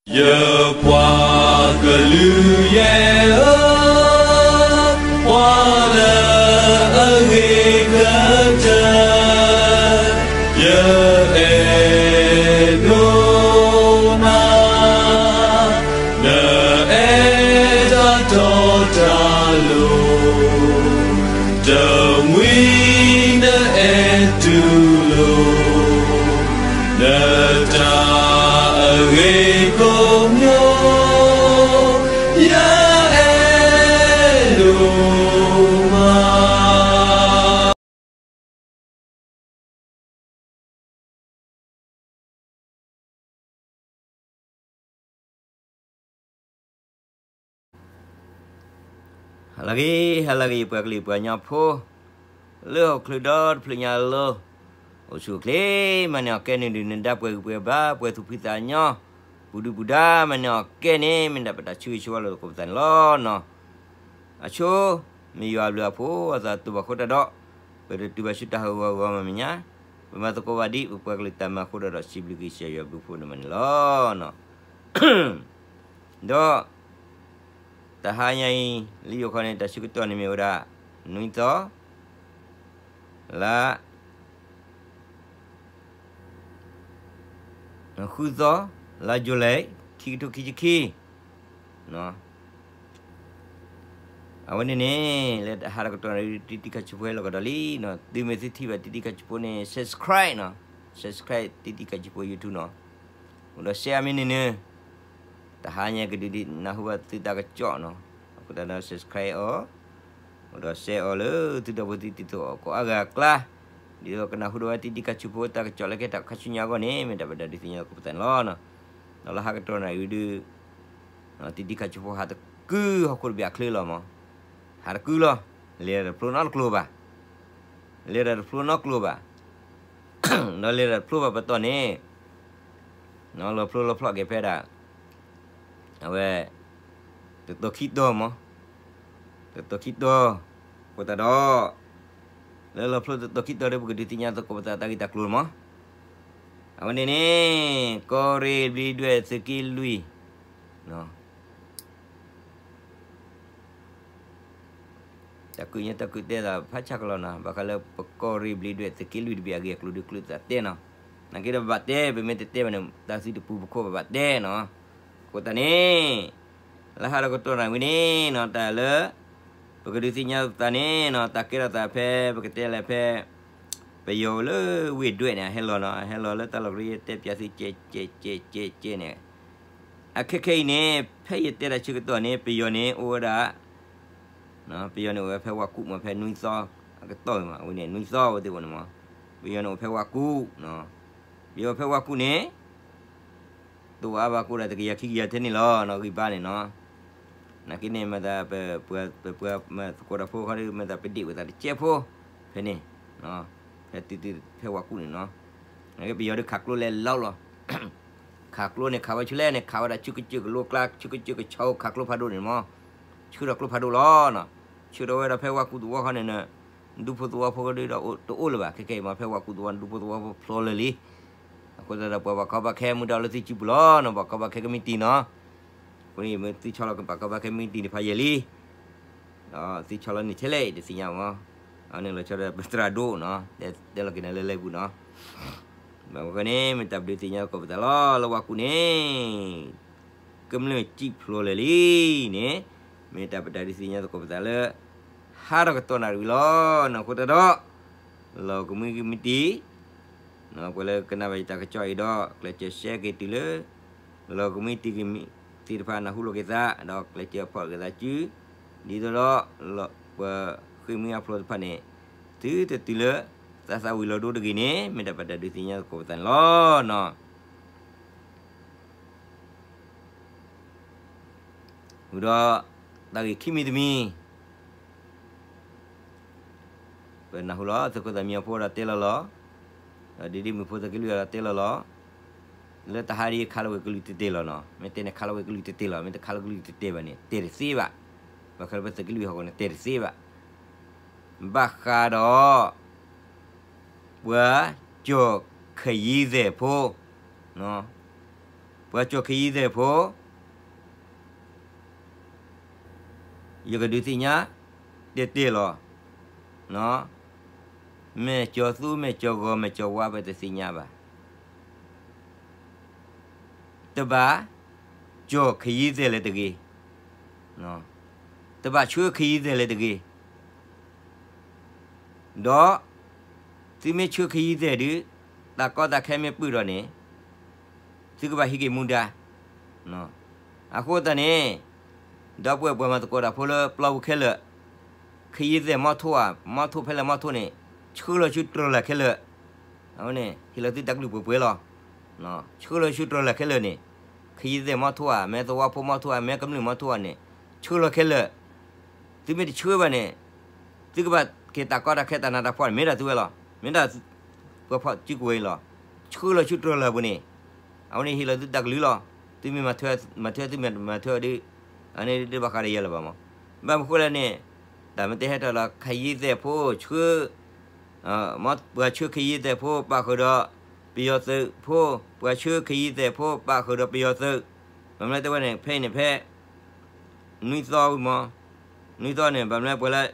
ယပှၤကလုာ်ယဲၢ်ဧၢ, ပှၤလၢအဂ့ၤကတၢၢ်, ယအဲၣ်ဒိးနၤ, နအဲၣ်တၢ်တီတၢ်လိၤ, တမှံၤနအဲၣ်တူၢ်လိာ် နတၢ်အဂ့ၤကိးမံၤ, ယအဲၣ်ဒိးမး. ဟါလၢအဂ့ၤ ဟါလၢအဂ့ၤ ပှၤကလုာ်ပှၤကညီဖိ လၢဟီၣ်ခိၣ်ဒီတဖျၢၣ်ညါလီၤ. အိၣ်ဆူၣ်အိၣ်ချ့ မၤန့ၢ်အီၤကဲန့ၣ်ဒုး နဒါပှဲၤဂံၢ်ပှဲၤဘါ ပှဲၤသူၣ်ဖှံသးညီ, ပူၤဒုၣ်ပူၤဒါ မၤန့ၢ်အီၤကဲန့ၣ် မ့ၢ်ဒၣ်ပတၢ်ဆၢဂ့ၤဆၢဝါလၢသကိးပသးန့ၣ်လီၤနီၤ. အဆိ မ့ၢ်ယွၤအဘျုးအဖှိၣ်အသးတဘၣ်ဃိတၢ်ဒီး ပတတုၤဘၣ်ဆူတၢ်ဟးဂီၤဂီၤမးမဲာ်ညါ, ပမၤသကိးဘၣ်ဒ်ပပှၤကလုာ်တၢ်မၤအဃိဒီး စံးဘျုးက့ၤကစၢ်ယွၤဘျုးဖှိၣ်န့ၣ်မးန့ၣ်လီၤ. ဒီး တဟါညါအံၤ လၢယိၤခီန့ၣ် တၢ်ဆၢကတီၢ်န့ၣ်မ့ၢ်ဝဲဒၣ် နွံသီ လါ ဃုသီ လါ July ခံကထိခံဆံခံ အဝဲန့ၣ်န့ၣ် လၢတဟါတကတီၢ်န့ၣ် တံတံခါဆူဖိဟဲလီၤကဒီးလံနီၤ. သုမ့ၢ်သုထံၣ်ဘၣ်တံတံခါဆူဖိန့ၣ် subscribe နီၤ, subscribe တံတံခါဆူဖိ YouTube နီၤ. အိၣ်ဒီး share မ့ၢ်န့ၣ်န့ၣ် တဟါညါကဒုးဒ်နၢ်ဟူဘၣ်သုတၢ်ကစီၣ်နီၤ. အဃိသတးဒီး subscribe အီၤ, အိၣ်ဒီး share အီၤလၢသုဒီပုၢ်ဝဲၢ်သုတံၤသကိးအဂၤအကျါ, ဒ်သိးကနၢ်ဟူဒီးဝဲတံတံခါဆူဖိတၢ်ကစီၣ်လၢကဟဲထီၣ်ခါဆူညါအဂီၢ်န့ၣ် မ့ၢ်တၢ်ပတၢ်ဒုးသ့ၣ်ညါသကိးပသးန့ၣ်လီၤ. ဒီးလၢဟါကတီၢ်နၣ်ရံၣ်ဒုး တံတံခါဆူဖိဟးတကုဟီၣ်ခိၣ်တဘ့ၣ်အချၢလီၤမး, ဟးတကုလီၤ, လဲၤတဖျိနီတကျိၤဘၣ်, လဲၤတဖျိနီတကျိၤဘၣ်. ဒီးလဲၤတဖျိဘၣ်ပတီၢ်န့ၣ် လီၤဖျိလီၤဖျိက့ၤဖဲဒၣ် အဝဲ တတီၤခံတီၤမး, တတီၤခံတီၤ, အဃိသတးဒီး လၢလီၤဖျိတတီၤခံတီၤဒီး ပကဒုးသ့ၣ်ညါသကိးပသးတၢ်ဂ့ၢ်တၢ်ကျိၤမး. အဝဲန့ၣ်န့ၣ် ကီၢ်ရ့ၣ်ဘျံးဒွဲၣ်သုးက့လွံၢ် တၢ်ကုးညါတၢ်ကုးတဲသးဖးဆၣ်ကလီၤနီၤ, ဘၣ်ဃးလၢပကီၢ်ရ့ၣ်ဘျံးဒွဲၣ်သုးက့လွံၢ်တဘ့ၣ်အဂ့ၢ်အကျိၤဒုးကျုးသးတဲနီၤ. နာ်က့ဒီးဘၣ်တဲ ပမ့ၢ်တတဲဘၣ်န့ၣ် တၢ်သုတပူၤပခိၣ်ဘၣ်ဘၣ်တဲနီၤ. အဃိသတးန့ၣ် လၢဟါတကတီၢ်နၣ်ရံၣ်ဝဲန့ၣ်နီၤ တၢ်လၢ ပကဒုးသ့ၣ်ညါသးန့ၣ်နီၤ တၢ်ကဲထီၣ်သးဖဲ ပကတဲလဲၣ်ဖဲ ပယီၤလၢဝ့ၢ်ဒွဲၣ်န့ၣ် အဟဲလီၤနီၤ, အဟဲလီၤလၢတၢ်လီၢ်ကရၢတဲပၠးသုကဲကဲကဲကဲန့ၣ် အခဲခဲအံၤန့ၣ် ဖဲယတဲတၢ်ဆၢကတီၢ်န့ၣ် ပယီၤန့ၣ်အိၣ်ဝဲဒၣ် ပယီၤန့ၣ်အိၣ်ဝဲဖဲဝါကူၣ်မး ဖဲနွံသီ အကတီၢ်မး အဝဲန့ၣ် နွံသီဝဲသ့ၣ်ဝဲန့ၣ်မး, ပယီၤန့ၣ်အိၣ်ဖဲဝါကူၣ်, ပယီၤအိၣ်ဖဲဝါကူၣ်န့ၣ် တအိၣ်အါဘၣ်ကအိၣ်ဒၣ်တကယၤခံကယၤထဲန့ၣ်လီၤနီၤ ဂံၢ်ဘါန့ၣ်နီၤ. နာ်က့န့ၣ် မ့ၢ်သး ပပှၤမၤသကိးတၢ်ဖိခီဒီး မ့ၢ်သးပဒ့ၣ်ဝဲသးတကဲးဖိ ဖဲန့ၣ် ဖဲတုၤတုၤဖဲဝါကူၣ်န့ၣ်နီၤ. နာ်က့ပယီၤဒုးခးကျိလဲၤလီၤလီၤ ခးကျိန့ၣ် ခးဝဲဆူလဲၣ်န့ၣ် ခးဝဲဒၣ်ဆူကစၢၢ်ကလိကျါ ဆူကစၢၢ်ကဆီ ခးကျိဖးဒိၣ်န့ၣ်မး, ဆှၢဒီးကျိဖးဒိၣ်လီၤနီၤ. ဆှၢဒီးဝဲဒၣ်ဖဲဝါကူၣ်သဝီခီန့ၣ် ဒူဖိသဝီဖိကဒုဒီးတအိၣ်လၢၤဘၣ် ခဲခဲအံၤမး ဖဲဝါကူၣ်သဝီန့ၣ် ဒူဖိသဝီဖိဖျိလၢာ်လံ. အဃိသတးဒီး ပှၤဘၣ်ကီဘၣ်ခဲမုၢ်ဒၣ်လၢသုစုပူၤလီၤနီၤ ဘၣ်ကီဘၣ်ခဲကမံးတံာ်နီၤ. အဃိန့ၣ် မ့ၢ်သုဆီလီၤကဘၣ်ကီဘၣ်ခဲမံးတံာ်တဖၣ်ယဲၢ်လံ ဒီးသုဆီလီၤန့ၣ်ထဲလဲၣ် တသ့ၣ်ညါမး, အန့ၣ်လီၤဆီဒီးပသရၣ်ဒိၣ်နီၤ တဲလီၤက့ၤနၤလၢလဲၤပူၤနီၤ. ဘၣ်မနုၤဃိန့ၣ် မ့ၢ်တၢ်ဘျုးသ့ၣ်ညါသကိးပသးလီၤ လၢဝါကူၣ်န့ၣ် ကမျၢၢ်စံၣ်ဖျိလၢာ်လံန့ၣ် မ့ၢ်တၢ်ပတၢ်ဒုးသ့ၣ်ညါသကိးပသးလၢ ဟါထီၣ်ကတီၢ်နၣ်ရံၣ်လီၤ. အဃိသတးဒီး လီၤကမှံကမံးတံာ် ပှၤလၢကနၣ်ဘၣ်ယတၢ်ကစီၣ်အံၤဒီး ကျဲးစၢး share က့ၤတုၤလၢ လီၤကမှံတံာ်ကမံးသ့ၣ်တဖၣ်နၢ်ဟူလိာ်က့ၤသး ဒီးကျဲးစၢး follow က့ၤသးစု ဒ်သိးဒီး ပှၤဃ့ၢ်မှံဟးဖျိးတဖၣ်န့ၣ် တုၤတတုၤလၢ သးသးဝံၤလီၤဒိတဂ့ၤန့ၣ် မ့ၢ်တၢ်ပတၢ်ဒုးသ့ၣ်ညါသကိးပသးန့ၣ်လီၤနီၤ. ဝံၤဒီး တၢ်ဂ့ၢ်ခံမံၤတမံၤ ပနၢ်ဟူလီၤ သုးခိၣ်သၣ်မံညီၤဖိဒီးတဲလီၤလီၤ, ဒီးဒ်ဒ်မုၢ်ဖိသုးက့လွံၢ်ဒီးတဲလီၤလီၤ, လၢတဟါဒ်ခးလီၤဝဲကလုၢ်တတဲာ်လီၤနီၤ, မ့ၢ်တဲန့ၣ်ခးလီၤဝဲကလုၢ်တတဲာ်လီၤ, မ့ၢ်တခးလီၤကလုၢ်တတဲာ်ဘၣ်န့ၣ် တဲတသ့ဘၣ်, ဘၣ်ဃးလၢပသုးက့လွံၢ်ဟီၣ်ခိၣ်န့ၣ်တဲတသ့ဘၣ်, ဘၣ်ဃးဒီး ပှၤကၠီၣ်ခယံသဲၣ်ဖိ ပ ပှၤကၠီၣ်ခ့ယံၤသဲၣ်ဖိ ယကဒုးသ့ၣ်ညါ တဲတဲလီၤ. မဲာ်ကၠီၤသူ မဲာ်ကၠီၤဂီၤ မဲာ်ကၠီၤဝါ ပတသ့ၣ်ညါဘၣ်. တဘၣ်ကၠီၣ်ခ့ယံၤသဲၣ်လၢၤတဂ့ၤ, တဘၣ်ဆှၢခ့ယံၤသဲၣ်လၢၤတဂ့ၤ. ဒီး သုမ့ၢ်ဆှၢခ့ယံၤသဲၣ်ဒုး တၢ်ကီတၢ်ခဲမ့ၢ်ပုၢ်ထီၣ်န့ၣ် သုကဘၣ်ဟံးက့ၤမူဒါ. အဃိသတးန့ၣ် ဒီပုၢ်ဝဲၢ်ပှၤမၤသကိးတၢ်ဖိလၢပျီပူၤခဲလၢာ်, ခ့ယံၤသဲၣ်မီထိဧါ, မီထိဖဲလဲၣ်မီထိန့ၣ် ဆှၢလီၤဆူတြီၤလၢ်ခဲလၢာ်, အဝဲန့ၣ် ဟ့ၣ်လီၤသုတၢ်ကလုၢ်ပှဲၤပှဲၤလီၤ. ဆှၢလီၤဆူတြီၤလၢ်ခဲလၢာ်န့ၣ် ခ့ယံၤသဲၣ်မီထိဧါ, မဲာ်သဝီဖိမီထိဧါ, မဲာ်ကမျၢၢ်မီထိဧါန့ၣ် ဆှၢလီၤခဲလၢာ်. သုမ့ၢ်တဆှၢဘၣ်န့ၣ် သုကဘၣ်က့ၤတၢ်ကီတၢ်ခဲတၢ်နးတၢ်ဖှီၣ်န့ၣ် မ့ၢ်ဒၣ်သုဝဲလီၤ. မ့ၢ်ဒၣ် ပှၤဖီၣ်စုကဝဲၤအံၤလီၤ. ဆှၢလီၤဆူတြီၤလၢ်ပူၤန့ၣ် အဝဲန့ၣ်ဟ့ၣ်လီၤသုတၢ်ကလုၢ်လီၤ. သုမ့ၢ်မၤထွဲ မၤထွဲ သုမ့ၢ်မၤထွဲဒုး အန့ၣ်ဒုးဘၣ်ဃးဒီးယၤလၢၤဘၣ်မး. ဘၣ်မနုၤဃိလဲၣ်န့ၣ် တၢ်မ့ၢ်တဲဟဲထီၣ်လီၤ ခ့ယံၤသဲၣ်ဖိဆှၢ ပှၤဆှၢခ့ယံၤသဲၣ်ဖိပာ်ဃုာ်ဒီး ပယီၤသုးဖိ, ပှၤဆှၢခ့ယံၤသဲၣ်ဖိပာ်ဃုာ်ဒီးပယီၤသုး, ဘၣ်မနုၤတဲဝဲန့ၣ် ဖဲအံၤန့ၣ်ဖဲ နွံသီဝံၤမး, နွံသီန့ၣ် ဘၣ်မနုၤပှၤလၢ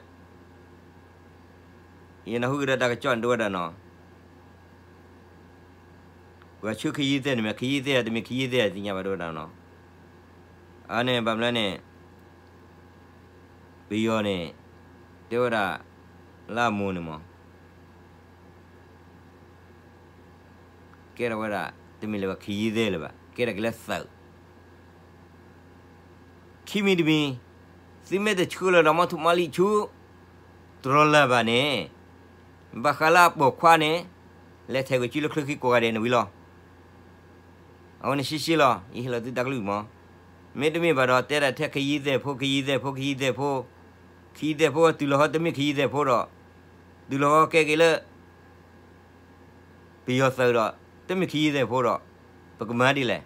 ယနၢ်ဟူကဒီးတၢ်ကစီၣ်န့ၣ်တဲဝဲဒၣ်နီၤ, ပှၤဆှၢခ့ယံၤသဲၣ်န့ၣ်မ့ၢ်ခ့ယံၤသဲၣ် တမ့ၢ်ခ့ယံၤသဲၣ်သ့ၣ်ညါဘၣ်တဲဝဲဒၣ်နီၤ, အန့ၣ်ဘၣ်မနုၤန့ၣ် ပယီၤန့ၣ် တဲဝဲဒၣ် လၢအမိၢ်န့ၣ်မး ကဲထီၣ်ဝဲဒၣ် တမ့ၢ်လၢၤဘၣ်ခ့ယံၤသဲၣ်လၢၤဘၣ် ကဲထီၣ်က့ၤလၢသုး ခံမံၤတမံၤ သုမ့ၢ်တဆှၢလီၤဒီးမီထိမီလံဆူ တြီၤလၢ်ဘၣ်န့ၣ် ဘၣ်ဃးလၢအပိာ်ခွါန့ၣ် လဲၤထဲးကွံာ်စုလၢချၢခံကိးဂၤဒဲးန့ၣ်ဝံၤလီၤ. အဝဲန့ၣ်ရှဲရှဲလီၤ ယဟ့ၣ်လီၤသုတၢ်ကလုၢ်မး. မ့တမ့ၢ်ဘၣ်ဒီးတဲဒၣ်ထဲခ့ယံၤသဲၣ်ဖိ ခ့ယံၤသဲၣ်ဖိ ခ့ယံၤသဲၣ်ဖိ, ခ့ယံၤသဲၣ်ဖိတုၤလီၤဟီတမ့ၢ်ခ့ယံၤသဲၣ်ဖိဒီး တုၤလီၤဟီကဲက့ၤလၢ ပယီၤသုးဒီး တမ့ၢ်ခ့ယံၤသဲၣ်ဖိဒီး ပကမၤဒ်လဲၣ်.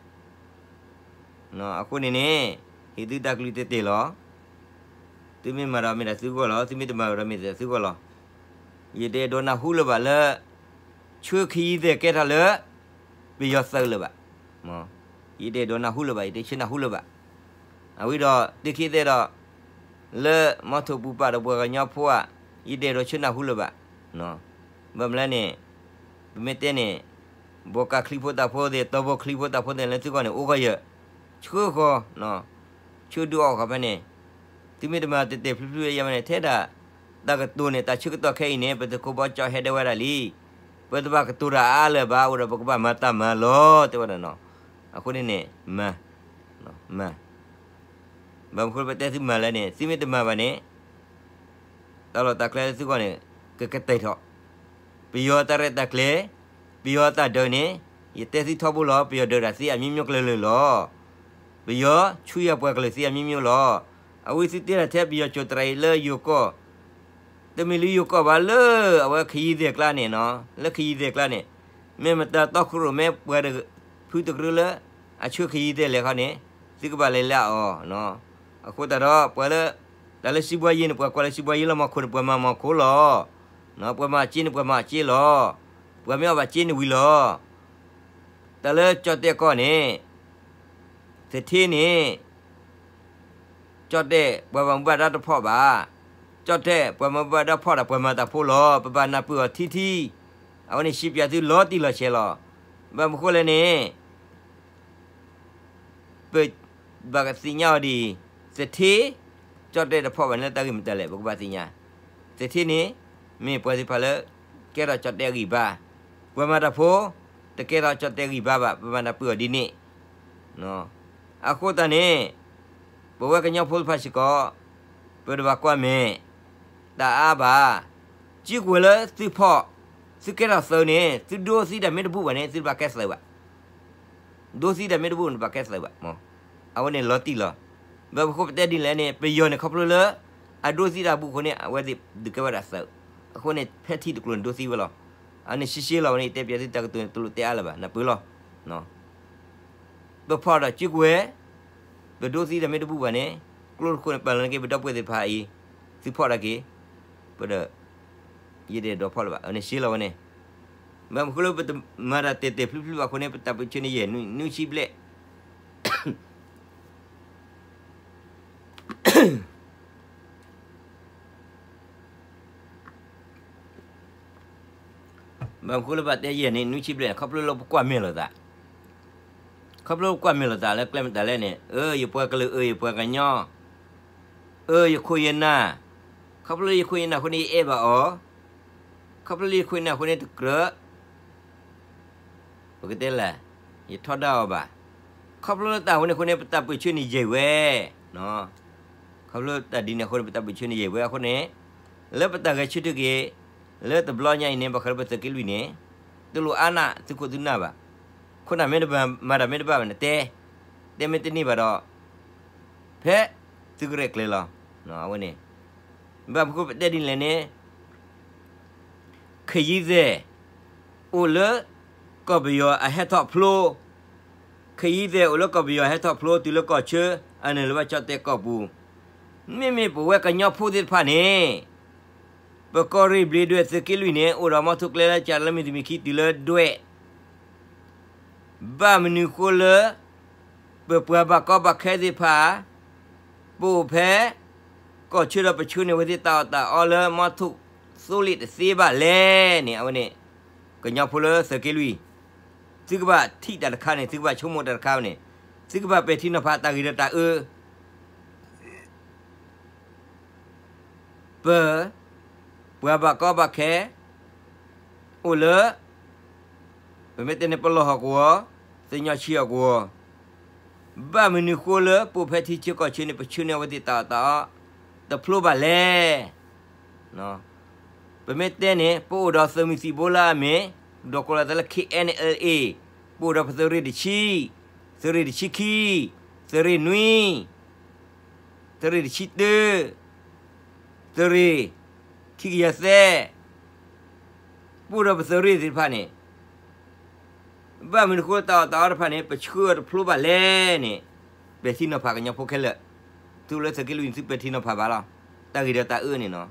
အဃိန့ၣ်န့ၣ် ဟ့ၣ်သုတၢ်ကလုၢ်တဲတဲလီၤ. သုမ့ၢ်မၤဒီးမ့ၢ်ဒၣ်သုဂီၢ်လီၤ, သုမ့ၢ်တမၤဒီးမ့ၢ်ဒၣ်သုဂီၢ်လီၤ. ယတအဲၣ်ဒိးနၢ်ဟူလၢၤဘၣ်လၢ ဆှၢခ့ယံၤသဲၣ်ကဲထီၣ်လၢ ပယီၤသုးလၢၤဘၣ်. ယတအဲၣ်ဒိးနၢ်ဟူလၢၤဘၣ်, ယတဆှၢနၢ်ဟူလၢၤဘၣ်. အဝံၤဒီး သုခံသဲၣ်ဒီး လၢမီထိၣ်ပူၤပာ်ဒီးပှၤကညီဖိဧါ, ယတအဲၣ်ဒိးဆှၢနၢ်ဟူလၢၤဘၣ်. ဘၣ်မနုၤလဲၣ်န့ၣ် ပမ့ၢ်တဲန့ၣ် ဘိကးချံဖိတၢ်ဖိသ့ၣ် တီဘိချံဖိတၢ်ဖိသ့ၣ်လၢသုဂီၢ်န့ၣ် အိၣ်ဂီၢ်ယၢၤ, ဆှၢဃီၤ, ဆှၢဒုးအီၣ်ဃီၤဖဲန့ၣ်, သုမ့ၢ်တမၤတဲာ်တဲာ်ဖျုးဖျုးယၤဝဲန့ၣ် ထဲဒၣ် တၢ်ကတိၤန့ၣ် တၢ်ဆၢကတီၢ်ခဲအံၤန့ၣ် ပသုးခိၣ်ဘီကၠီၣ်ဟဲဒၣ်ဝဲဒၣ်လံ. ပတဘၣ်ကတိၤတၢ်အါလၢၤဘၣ် အိၣ်ဒီးပကဘၣ်မၤတၢ်မၤလီၤ တဲဝဲဒၣ်နီၤ. အဃိန့ၣ်န့ၣ် မၤ, မၤ ဘၣ်မနုၤဃိပတဲသုမၤလဲၣ်န့ၣ် သုမ့ၢ်တမၤဘၣ်န့ၣ် တၢ်လီၢ်တၢ်ကျဲလၢသုဂီၢ်န့ၣ် ကကတဲာ်ထီၣ်, ပယီၤတၢ်ရဲၣ်တၢ်ကျဲၤ, ပယီၤတၢ်ဒုးန့ၣ် ယတဲသုထီဘိလီၤ, ပယီၤဒုးတၢ်သ့အမျိုးမျိုးကလုာ်လၢာ်လီၤ. ပယီၤဆူယၤပှၤကလုာ်သ့အမျိုးမျိုးလီၤ. အဝဲသုတဲတၢ်ထဲပယီၤကၠိတရံးလၢယိၤကီၢ် တမ့ၢ်လၢယိၤကီၢ်ဘၣ်လၢ အဝဲခ့ယံၤသဲၣ်ကျါန့ၣ်နီၤ, လၢခ့ယံၤသဲၣ်ကျါန့ၣ် မ့ၢ်မတၤတီခိၣ်ရိၣ်မဲပှၤတဖုတကရၢလၢ အဆှၢခ့ယံၤသဲၣ်လဲၤခီန့ၣ် သုကဘၣ်လဲၤလၢအီၤ. အဃိသတးဒီး ပှၤလၢ တၢ်လၢစံးဘှါယ့န့ၣ် ပှၤကွၢ်လၢစံးဘှါယ့လီၤ, မီၤခိၣ်န့ၣ် ပှၤမၤမီၤခိၣ်လီၤ. ပှၤမၤစ့န့ၣ် ပှၤမၤစ့လီၤ. ပှၤမ့ၢ်အီၣ်ဘၣ်စ့န့ၣ်ဝံၤလီၤ. တၢ်လၢကၠီၣ်တဲၣ်ကီၢ်န့ၣ် သထ့န့ၣ် ကၠီၣ်တဲၣ် ပှၤမၤဘူၣ်ဘၣ်ဒါတဖီၣ်ဘၣ်. ကၠီၣ်တဲၣ် ပှၤမၤဘူၣ်ဘၣ်ဒါဖီၣ်ဒီး ပှၤမၤတၢ်ဖိလီၤ. ပဘၣ်နၢ်ပၢၢ်အီၤထံထံ. အဝဲန့ၣ်စံးပၠးသုလီၤတံၢ်လီၤဆဲးလီၤ. ဘၣ်မနုၤဃိလဲၣ်န့ၣ် ပဘၣ်ကသ့ၣ်ညါအီၤဒ်အံၤ, သထ့ ကၠီၣ်တဲၣ်တဖီၣ်ဘၣ်န့ၣ်လၢတၢ်ဂ့ၢ်မတၤလဲၣ် ပကဘၣ်သ့ၣ်ညါ. သထ့န့ၣ် မ့ၢ်ပှၤသ့ၣ်တဖၣ်လၢ ကဲထီၣ်ကၠီၣ်တဲၣ်အဂံၢ်ဘါ, ပှၤမၤတၢ်ဖိ တကဲထီၣ်ကၠီၣ်တဲၣ်အဂံၢ်ဘါဘၣ်, ပဘၣ်နၢ်ပၢၢ်အီၤဒ်န့ၣ်. အဃိသတးန့ၣ် ပဝဲကညီဖိတဖၣ်စ့ၢ်ကီး ပတဘၣ်ကွၢ်မဲာ် တၢ်အါဘၣ်. စုကဝဲၤလၢသုဖီၣ် သုကဲထီၣ်သုးန့ၣ် သုဒိသံတၢ်မ့ၢ်တဘူၣ်ဘၣ်န့ၣ် သုတဘၣ်ကဲသုးဘၣ်. ဒိသံတၢ်မ့ၢ်တဘူၣ်န့ၣ် တဘၣ်ကဲသုးဘၣ်. အဝဲန့ၣ်လီၤတံၢ်လီၤ. ဘၣ်မနုၤဃိပတဲဒ်လဲၣ်န့ၣ် ပယီၤန့ၣ်ခီဖျိလၢ အဒိသံတၢ်ဘူၣ်အဃိန့ၣ် အဝဲသ့ၣ်ဒုးကဲဝဲဒၣ်သုး. အဃိန့ၣ် ဖဲထံတကျိၤန့ၣ်ဒိသံဝဲလီၤ. အန့ၣ်ရှဲရှဲလီၤဝဲန့ၣ် ယတဲပၠးသုတၢ်ကတိၤန့ၣ် တလိၣ်တဲအါလၢၤဘၣ် နၢ်ပၢၢ်လီၤ. ပဖီၣ်ဒီးစုကဝဲၤ ပဒိသံတၢ်မ့ၢ်တဘူၣ်ဘၣ်န့ၣ် ကျိတခိၣ်န့ၣ် ပာ်လီၤန့ၢ်က့ၤပဒီပုၢ်ဝဲၢ်သ့ၣ်တဖၣ်အံၤ သုဖီၣ်ဒၣ်က့ၤ ပဒီး ယတအဲၣ်ဒိးဖီၣ်လၢၤဘၣ်. အန့ၣ်ရှဲလီၤဝဲန့ၣ် ဘၣ်မနုၤဃိလၢပတမၤတၢ်တဲာ်တဲာ်ဖျုးဖျုးဘၣ်အဃိန့ၣ် ပတၢ်ပၢၢ်ဆၢန့ၣ်ယဲၢ်နွံဆံဘျဲၣ်, ဘၣ်မနုၤဃိလၢဘၣ်တဲယဲၢ်န့ၣ် နွံဆံဘျဲၣ်န့ၣ် ခီဖျိလၢပကွၢ်မဲာ်လိာ်သး, ခီဖျိလၢပကွၢ်မဲာ်လိာ်သးလၢကျဲမတၤလဲၣ်န့ၣ် အၢ ယပှၤကလုာ် အၢ ယပှၤကညီ, အၢ ယခိၣ်ယနၢ်, ခီဖျိလၢယခိၣ်ယနၢ်အဃိန့ၣ် ယအဲၣ်ဘၣ်အီၤ, ခီဖျိလၢယခိၣ်ယနၢ်အဃိန့ၣ်တကြၢး ပကတဲလဲၣ်, ယထီဒါအီၤဘၣ်. ခီဖျိလၢတၢ်အဃိန့ၣ်အဃိန့ၣ် ပတၢ်ပၢၢ်ဆၢန့ၣ်ယံာ်ဝဲ, ခီဖျိတၢ်ဒ်န့ၣ်အဃိန့ၣ် ပတၢ်ပၢၢ်ဆၢန့ၣ်ယံာ်ဝဲအဃိန့ၣ်, လၢပတၢ်ဂဲၤဆၢထၢၣ်က့ၤ လၢတဘျီညါအံၤန့ၣ် ဘၣ်ဃးလၢပသုးက့လွံၢ်န့ၣ် တလိၣ်အါနးသုးခိၣ်သုးနၢ်ဘၣ်. ခိၣ်နၢ်မ့ၢ်တမၤတၢ်မ့ၢ်တဘၣ်ဘၣ်န့ၣ် တဲ, တဲမ့ၢ်တန့ၢ်ဘၣ်ဒီး ဖဲသုကရဲၣ်ကျဲၤလီၤ. အဝဲန့ၣ် ဘၣ်မနုၤဃိပတဲဒ်လဲၣ်န့ၣ် ခယံသဲး အိၣ်လၢကီၢ်ပယီၤအဟဲထီၣ်ဖျိ, ခယံသဲး အိၣ်လၢကီၢ်ပယီၤဟဲထီၣ်ဖျိ တုၤလၢကီၢ်ဆၢ အနုာ်လီၤဘၣ်ကၠီၣ်တဲၣ်ကီၢ်ပူၤ, မ့မ့ၢ်ပဝဲကညီဖိသ့ၣ်တဖၣ်န့ၣ် ပကီၢ်ရ့ၣ်ဘျ့းဒွဲၣ်သုးက့လွံၢ်န့ၣ် အိၣ်ဒီးမီထိကျဲလၢကၢ်လၢမုၢ်တမံၤခံတုၤလၢဒွဲၣ် ဘၣ်မနုၤဃိလၢ ပပှၤဘၣ်ကီဘၣ်ခဲသ့ၣ်တဖၣ် ပအိၣ်ဖဲ ကီၢ်ဆၢဒီးပဆှၢန့ၢ်ဝဲသ့ၣ်တၢ်အီၣ်တၢ်အီလၢမီထိၣ်သိလ့ၣ်တသ့ဘၣ်လဲၣ်န့ၣ် အဝဲန့ၣ် ကညီဖိလၢသုးက့လွံၢ် သုကဘၣ်ထံၣ်တၢ်တခါန့ၣ် သုကဘၣ်ဆိကမိၣ်တၢ်တခါန့ၣ် သုကဘၣ်ပဲာ်ထံနီၤဖးတၢ်ဂ့ၤဒီးတၢ်အၢ ပ ပှၤဘၣ်ကီဘၣ်ခဲ အိၣ်လၢ ပမ့ၢ်တဲန့ၣ် ပလီၢ်ဟီၣ်ကဝီၤ, သညီဆံးဟီၣ်ကဝီၤ, ဘၣ်မနုၤဃိလၢပအိၣ်ဖဲထံဆၢကီၢ်ဆၢန့ၣ် ပဆှၢန့ၢ်အဝဲသ့ၣ်တၢ်အီၣ်တၢ်အီ တဖျိဘၣ်လဲၣ်. ပမ့ၢ်တဲန့ၣ် ပအိၣ်ဒီးသုးမုၢ်သံၣ်ဘိလၢအမ့ၢ် ဒီးကိးလီၤသးလၢ K N L A, ပအိၣ်ဒီးပသုးရ့ၣ်တဆံ, သုးရ့ၣ်တဆံခံ, သုးရ့ၣ်နွံ, သုးရ့ၣ်တဆံတၢ, သုးရ့ၣ် ခံကယၤသၢ, ပအိၣ်ဒီးပသုးရ့ၣ်သ့ၣ်တဖၣ်န့ၣ် ဘၣ်မနုၤဃိတၢ်အီၣ်တၢ်အီတဖၣ်န့ၣ် ပဆှၢအီၤတဖျိဘၣ်လဲၣ်န့ၣ် ပဲာ်ထံနီၤဖးကညီဖိခဲလၢာ်, သုးလၢသုးက့လွံၢ်န့ၣ် သုပဲာ်ထံနီၤဖးဘၣ်လီၤ. တၢ်ဂ့ၤဒီးတၢ်အၢန့ၣ်နီၤ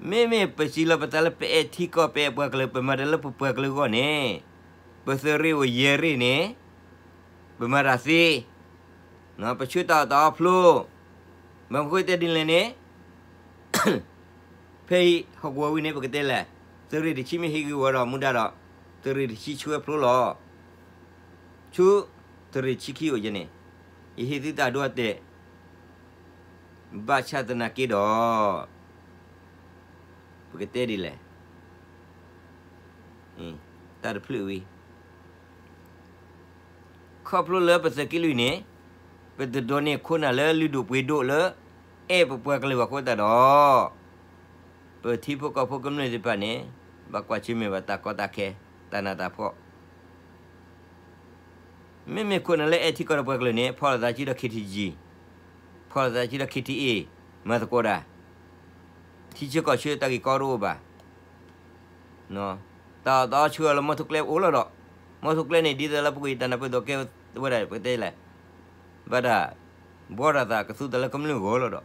မ့မ့ၢ်ပစံးလီၤပသးလၢပအဲၣ်ထံကီၢ် ပအဲၣ်ပှၤကလုာ် ပမၤတၢ်လၢပပှၤကလုာ်အဂီၢ်န့ၣ် ပသုးရ့ၣ်အိၣ်ယဲၢ်ရ့ၣ်န့ၣ် ပမၤတၢ်သ့, ပဆှၢတၢ်အီၣ်တၢ်အီဖျိ, ဘၣ်မနုၤဃိတဲဒ်လဲၣ်န့ၣ် ဖဲအံၤဟီၣ်ကဝီၤဝံၤန့ၣ် ပကတဲလဲၣ်, သုးရ့ၣ်တဆံမ့ၢ်ဟံးဂ့ၤဝီဒီးမူဒါဒီး သုးရ့ၣ်တဆံဆှၢဖျိလီၤ. ဆူ သုးရ့ၣ်တဆံခံအိၣ်ယဲၢ်န့ၣ် ယဟ့ၣ်သုတၢ်ဒိအတဲာ် ဘၣ်ဆၣ်သနာ်က့ဒီး ပကတဲဒ်လဲၣ်, တၢ်တဖျၢၣ်ဝံၤ ခီဖျိလၢပသုးက့လွံၢ်န့ၣ် ပတဒိးန့ၢ်ခိၣ်နၢ်လၢလုၢ်ဒိၣ်ပှ့ၤဒိၣ်လၢ အဲၣ်ပပှၤကလုာ်ဘၣ်အဃိသတးဒီး ပထံဖိကီၢ်ဖိကမျၢၢ်သ့ၣ်တဖၣ်န့ၣ် ဘၣ်ကွၢ်ဆၢၣ်မဲာ်ဘၣ်တၢ်ကီတၢ်ခဲ တၢ်နးတၢ်ဖှီၣ် မ့မ့ၢ်ခိၣ်နၢ်လၢအဲၣ်ထံကီၢ်ဒီးပှၤကလုာ်န့ၣ် ဖီၣ်လိာ်သးစုဒီး K T G, ဖီၣ်လိာ်သးစုဒီး K T A, မၤသကိးတၢ်, ထံဆၢကီၢ်ဆၢတၢ်ဂ့ၢ်ကီတအိၣ်ဘၣ်. တၢ်အီၣ်တၢ်အီဆှၢအီၤလၢမီထိကျဲအိၣ်လီၤဒီး မီထိကျဲန့ၣ် ဒ်သိးလၢပကွၢ်တၢ်နၢ်ပၢၢ်သီးကဲဝဲဒၣ် ပကတဲလဲၣ်, ဘၣ်တၢ် ဘှီတၢ်သးကသူတၢ်လၢကမျၢၢ်ဂီၢ်လီၤဒီး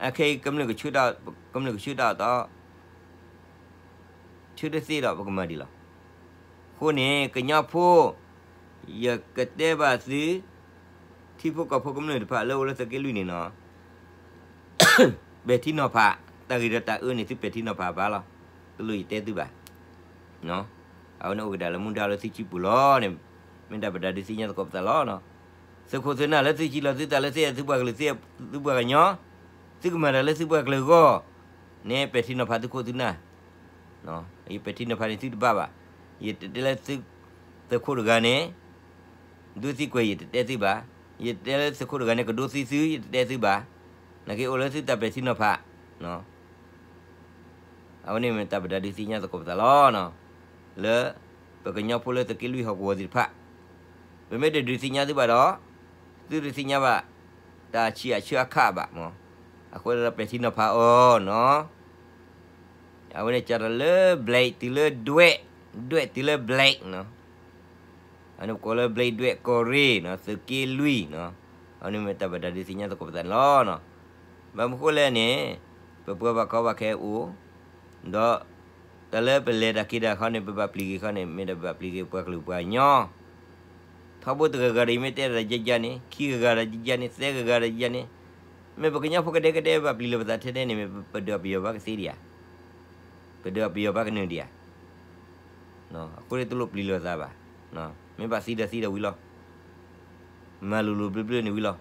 အခဲအံၤ ကမျၢၢ်ကဆှၢတၢ်အီၣ်တၢ်အီ ဆၢတသ့ဒီး ပကမၤဒ်လဲၣ်. အဃိန့ၣ် ကညီဖိ ယကတဲဘၣ်သု ထံဖိကီၢ်ဖိကမျၢၢ်တဖၣ်လၢအိၣ်လၢသုးက့လွံၢ်န့ၣ်နီၤ, ပဲာ်ထံနီၤဖး တၢ်ဂ့ၤဒီးတၢ်အၢန့ၣ် သုပဲာ်ထံနီၤဖးဘၣ်လီၤ. တလိၣ်ယတဲသုဘၣ်. အဝဲန့ၣ်အိၣ်ကဒါလၢမူဒါလၢသုစုပူၤလီၤန့ၣ် မ့ၢ်တၢ်ပဒုးသ့ၣ်ညါသကိးပသးလီၤ. သုးခိၣ်သုးနၢ်လၢသုစံးလီၤသုသးလၢသုအဲၣ်သုပှၤကလုာ် သုအဲၣ်သုပှၤကညီ, သုကမၤတၢ်လၢသုပှၤကလုာ်အဂီၢ်န့ၣ် ပဲာ်ထံနီၤဖးသုးခိၣ်သုးနၢ် ယပဲာ်ထံနီၤဖးန့ၣ်သုတဘၣ်ဘၣ်. ယတတဲလၢသုးခိၣ်တဂၤန့ၣ် ဒိသံကွဲး ယတတဲသုဘၣ်. ယတတဲလၢသုးခိၣ်တဂၤန့ၣ် ကဒိသံသု ယတတဲသုဘၣ်. နာ်က့အိၣ်လၢသုတၢ်ပဲာ်ထံနီၤဖး အဝဲန့ၣ်မ့ၢ်တၢ်ပဒုးသ့ၣ်ညါသကိးပသးလီၤ. လၢ ပကညီဖိလၢသုးက့လွံၢ်ဟီၣ်ကဝီၤသ့ၣ်တဖၣ် ပမ့ၢ်တဒုးသ့ၣ်ညါသုဘၣ်ဒီး သုတသ့ၣ်ညါဘၣ် တၢ်ဆံးအဆၢအခါဘၣ်မး. အဃိဒီးပဲာ်ထံနီၤဖးအီၤနီၤ. အဝဲန့ၣ်ကၢ်တၢ်လၢ ဘျဲး တုၤလၢ ဒွဲၣ်, ဒွဲၣ်တုၤလၢ ဘျဲး နီၤ. အန့ၣ်ပကိးလၢ ဘျဲးဒွဲၣ် ကီၢ်ရ့ၣ်နီၤ သုးက့လွံၢ်နီၤ. အန့ၣ်မ့ၢ်တၢ်ပဒုးသ့ၣ်ညါသကိးပသးန့ၣ်လီၤ. ဘၣ်မနုၤဃိလဲၣ်န့ၣ် ပပှၤဘၣ်ကီဘၣ်ခဲအိၣ် ဒီး တၢ်လၢပလဲၤတၢ်က့ၤတၢ်ခီန့ၣ် ပဘၣ်ပျံၤက့ၤခီန့ၣ် မ့ၢ်ဒၣ်ပဘၣ်ပျံၤက့ၤပှၤကလုာ်ပှၤကညီ ထီဘိတဂၤဂၤဒီး ယမ့ၢ်တဲဒီးယဲယဲန့ၣ်, ခံဂၤဂၤဒီးယဲယဲန့ၣ်, သၢဂၤဂၤဒီးယဲန့ၣ်, မ့ၢ်ပှၤကညီဖိကဒဲကဒဲဘၣ်ပျံၤလီၤပသးထဲန့ၣ် မ့ၢ်ပဒုးပယီၤဘၣ်ကသ့ဒံးဧါ, ပဒုးပယီၤဘၣ်ကနုာ်ဒံးဧါ. အဃိန့ၣ်တလိၣ်ပျံၤလီၤသးဘၣ်, မ့ၢ်ဘၣ်သံဒီးသံဒီးဝံၤလီၤ, မၤလိၤလိၤဘျၢဘျၢန့ၣ်ဝံၤလီၤ.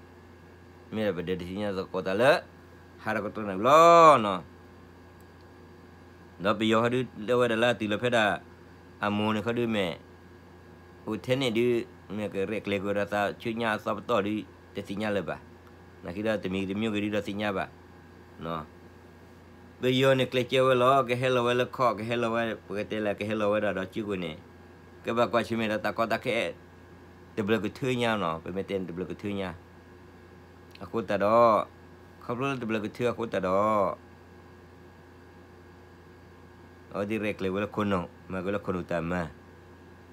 မ့ၢ်ဒီးပဒုးဒုးသ့ၣ်ညါသကိးသးလၢ ဟါဒီးကတီၢ်န့ၣ်လီၤ. ဒီးပယီၤဟီဒုး လၢဝဲဒၣ်လၢအတုၤလီၤဖဲဒၣ် အမိၢ်န့ၣ်ခီဒုးမ့ၢ် အိၣ်ထဲန့ၣ်ဒုး မ့ၢ်ကရဲၣ်ကျဲၤကွံာ်ဒီးသးဆူညါအသီပတီၢ်ဒုး တသ့ၣ်ညါလၢၤဘၣ်. နာ်က့ဒီးတမံၤတမံၤဂ့ၤဒုးဒီးသ့ၣ်ညါဘၣ်. ပယီၤန့ၣ်ကျဲးစၢးဝဲလီၤ, ကဟဲလီၤဝဲလၢခီၣ်, ကဟဲလီၤဝဲ, ပကတဲလၢကဟဲလီၤဝဲဒၣ်ဒီးစုကဝဲၤန့ၣ်, ကဘၣ်ကွၢ်ဆၢၣ်မဲာ်ဒီးတၢ်ကီတၢ်ခဲ တဘျုးကထၢညါနီၤ, ပမ့ၢ်တဲန့ၣ်တဘျုးကထၢညါ. အဃိသတးဒီး ခီဖျိလၢတဘျုးကထၢအဃိသတးဒီး အဝဲသ့ၣ်ရဲၣ်ကျဲၤဝဲလၢခိၣ်နူာ်, မၤက့ၤလၢခိၣ်နူာ်တၢ်မၤ.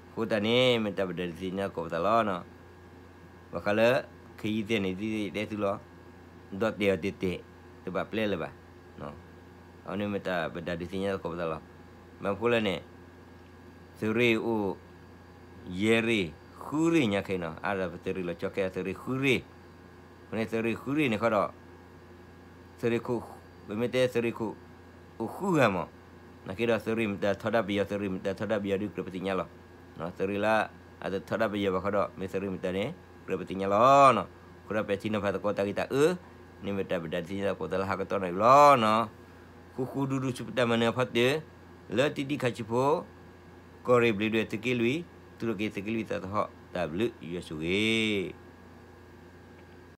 အဃိသတးန့ၣ် မ့ၢ်တၢ်ပဒုးဒုးသ့ၣ်ညါသကိးပသးလီၤ. ဘၣ်ဃးလၢ ခ့ယုၢ်သဲးန့ၣ် ဒ်တဲသုလီၤ, ဒီးတဲအီၤတ့ၢ်တဲာ်, တဘၣ်ပျဲလၢၤဘၣ်. အဝဲန့ၣ်မ့ၢ်တၢ်ပဒုးဒုးသ့ၣ်ညါသကိးပသးလီၤ. ဘၣ်မနုၤလဲၣ်န့ၣ် သုးရ့ၣ်အိၣ် ယဲၢ်ရ့ၣ် ဃုရ့ၣ်ညါခဲအံၤနီၤ, အါဒီးပသုးရ့ၣ်လီၤဆီခဲအံၤ သုးရ့ၣ်ဃုရ့ၣ်, အဃိန့ၣ်သုးရ့ၣ်ဃုရ့ၣ်န့ၣ်ဃီဒီး သုးရ့ၣ်ခိၣ်, ပမ့ၢ်တဲသုးရ့ၣ်ခိၣ် အိၣ်ဃုဂၤမး, နာ်က့ဒီးသုးရ့ၣ်မတၤထီဒါပယီၤ, သုးရ့ၣ်မတၤထီဒါပယီၤဒုးကြၢးပသ့ၣ်ညါလီၤ. သုးရ့ၣ်လၢအတထီဒါပယီၤဘၣ်ဃီဒီး မ့ၢ်သုးရ့ၣ်မတၤန့ၣ် ကြၢးပသ့ၣ်ညါလီၤ. အဃိဒီးပထံၣ်နီၤဖးသကိးတၢ်ဂ့ၢ်တၢ်အၢ န့ၣ်မ့ၢ်တၢ်ပဒုးဒုးသ့ၣ်ညါသကိးသးလၢဟါကတီၢ်န့ၣ်လီၤ. ဃူဃူဒူဒူဆူပတၢ်မၤနၢၤအဖီတၢၢ်, လၢတံၤတံၤခါဆံဖိ, ကီၢ်ရ့ၣ်ဘျုးဒွဲၣ်သုးက့လွံၢ်, သုးရ့ၣ်က့ၤသုးက့လွံၢ်သးသဟီၣ် တၢ်ဘျုးယွၤဆိၣ်ဂ့ၤ